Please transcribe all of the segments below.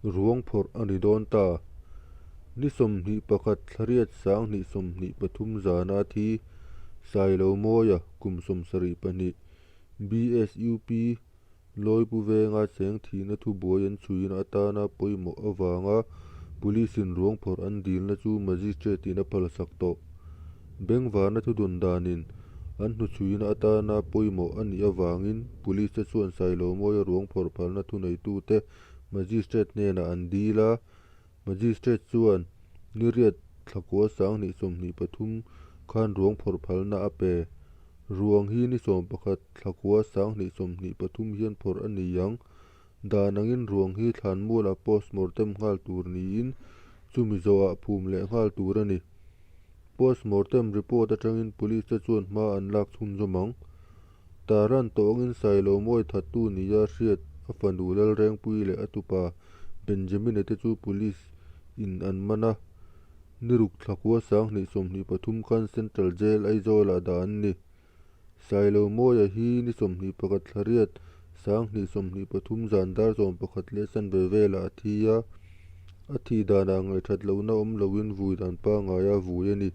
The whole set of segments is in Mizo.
Ruang phawrh a ni dawn ta. Ni 21 thla riat 2023 zana thi Sailomawia kum 72 BSUP Lawipu venga cheng thihna thubuai an chhuina atana pawimawh avanga Police-in ruang phawrh an dilna chu Magistrate-in a phalsak tawh. Bengvarna thudawn danin an hnuchhuina atana pawimawh a nih avangin Police-te chuan Sailomawia ruang phawrh phalna thuneitute Magistrate hnenah an dil a, Magistrate chuan ni riat thla kua 2023 khan ruang phawrh phalna a pe. Ruang hi ni 11 thla kua 2023 hian phawrh a ni ang. Dan angin ruang hi thlanmualah postmortem nghal tur niin chumi zawhah phum leh nghal tur a ni. Postmortem report atangin Police te chuan hma an lak chhunzawm ang. Tarlan tawh angin Sailomawi thattu nia hriat a fanu Lalrengpuii leh a tupa Benjamin-a te chu Police in an man a, ni ruk thla kua 2023 khan Central Jail Aizawl-ah dah an ni. Sailomawia hi ni 21 thla riat 2023 zan dar 11 leh chanve velah a thi a, a thih danah ngaihthat lohna awm loin vui dan pangngaia vui a ni.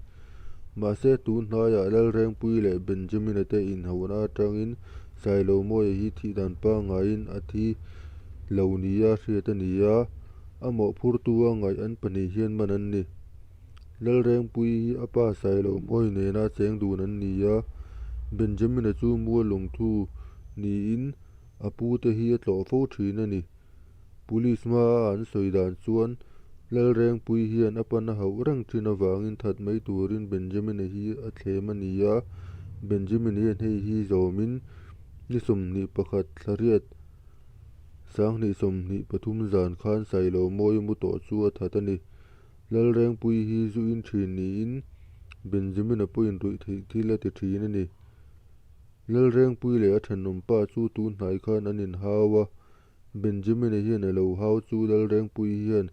Mahse, tun hnaiah Lalrengpuii leh Benjamin-a te inhauhna atangin Sailomawia hi thih dan pangngaiin a thi lo nia hriat a ni a, a mawhphurtu a ngaih an pahnih hian man an ni. Lalrengpuii hi a pa Sailomawia nena cheng dun an ni a, Benjamin-a chu Muallungthu niin a pute hi a tlawh fo thin a ni. Police hmaa an sawi dan chuan Lalrengpuii hian a pan a hauh reng thin avangin that mai turin Benjamin-a hi a thlem a ni a, Benjamin hian hei hi zawmin ni 21 thla riat 2023 zan khan Sailomawia mu tawh chu a that a ni. Lalrengpuii hi zu in thin niin Benjamin-a pawhin ruih theih thil a ti thin a ni. Lalrengpuii leh a thenawmpa chu tun hnai khan an inhau a, Benjamin-a hian a lo hau chu Lalrengpuii hian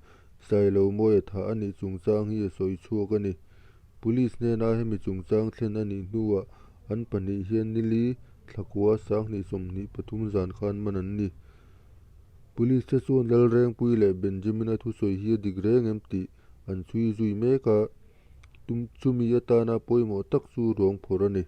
Sailomawia thah a nih chungchang hi a sawi chhuak a ni. Police hnena hemi chungchang thlen a nih hnuah an pahnih hian nili thla kua 2023 zan khan man an ni. Police te chuan Lalrengpuii leh Benjamin-a thusawi hi a dik reng em tih an chhui zui mek a, chumi atana pawimawh tak chu ruang phawrh a ni.